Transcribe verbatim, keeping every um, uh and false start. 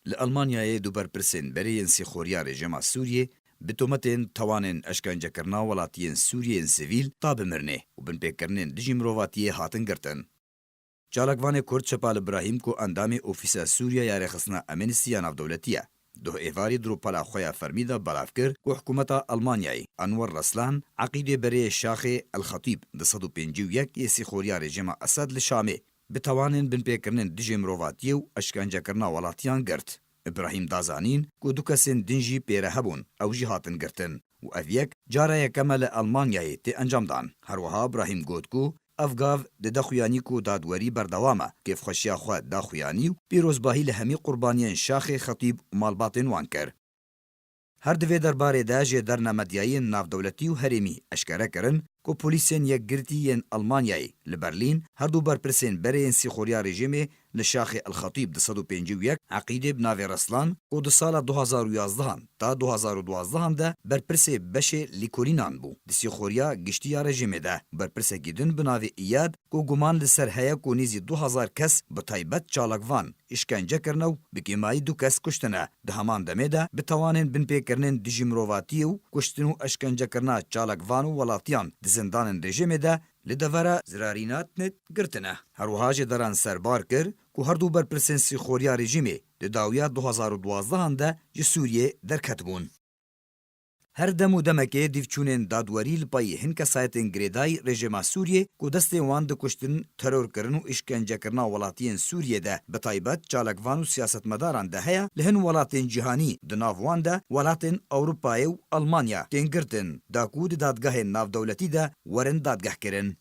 Li Almanyayê du berpirsên berê yên sîxoriya rejîma Sûriyê bi tometên tawanên eşkencekirina welatiyên Sûriyê yên sivîl ta bi mirinê û binpêkirinên dijî mirovatiyê hatin girtin. Çalakvanê Kurd Şepal Îbrahîm ku endamê Ofîsa Sûriya ya Rêxistina Amnesty ya Navdewletî ye, duh êvarî di rûpela xwe ya fermî de belav kir ku hikûmeta Almanyayê Enwer Reslan eqîdê berê Şaxê El Xetîb du sed û pêncî û yek yê sîxoriya rejîma Esed li Şamê bi tawanên binpêkirinên dijî mirovatiyê û eşkencekirina welatiyan girt. Îbrahîm da zanîn ku du kesên din jî pê re hebûn, ew jî hatin girtin û ev yek cara yekem e li Almanyayê tê encamdan. Her wiha Îbrahîm got ku ev gav dide xuyanî ku dadwerî berdewam e, kêfxweşiya xwe da xuyanî û pîrozbahî li hemî qurbaniyên Şaxê Xetîb û malbatên wan kir. Her di vê derbarê de jêderine medyayên navdewletî û herêmî eşkere kirin ku polîsên yekgirtî yên Almanyayê li Berlîn her du berpirsên berê yên sîxoriya rejîmê li Şaxê El Xetîb du sed û pêncî û yek eqîdê bi navê Reslan ku di sala du hazar û yazdehan ta du hazar û duwazdehan de berpirsê beşê lîkolînan bû di sîxoriya giştî ya rejîmê de, berpirsekî din bi navê Îyad ku guman li ser heye ku nêzî du hazar kes bi taybet çalakvan îşkence kirine û bi kêmayî du kes kuştine. Di heman demê de bi tawanên binpêkirinên dijî mirovatiyê û kuştin û eşkencekirina çalakvan û welatiyan di zindanên rejîmê de li devera Zirarînatnet girtine. Her wiha jêderan serbar kir ku her du berpirsên sîxoriya rejîmê di dawiya du hazar û duwazdehan de ji Sûriyê derketibûn. Her dem û demekê dîvçûnên dadwerî li payî hin kesayetên girêdayî rejîma Sûriyê ku destê wan di kuştin, terorkirin û îşkencekirina welatiyên Sûriyê de, bi taybet çalakvan û siyasetmedaran de heye, li hin welatên cîhanî, di nav wan de welatên Ewropayê û Almanya, tên girtin, da ku di dadgehên navdewletî de werin dadgehkirin.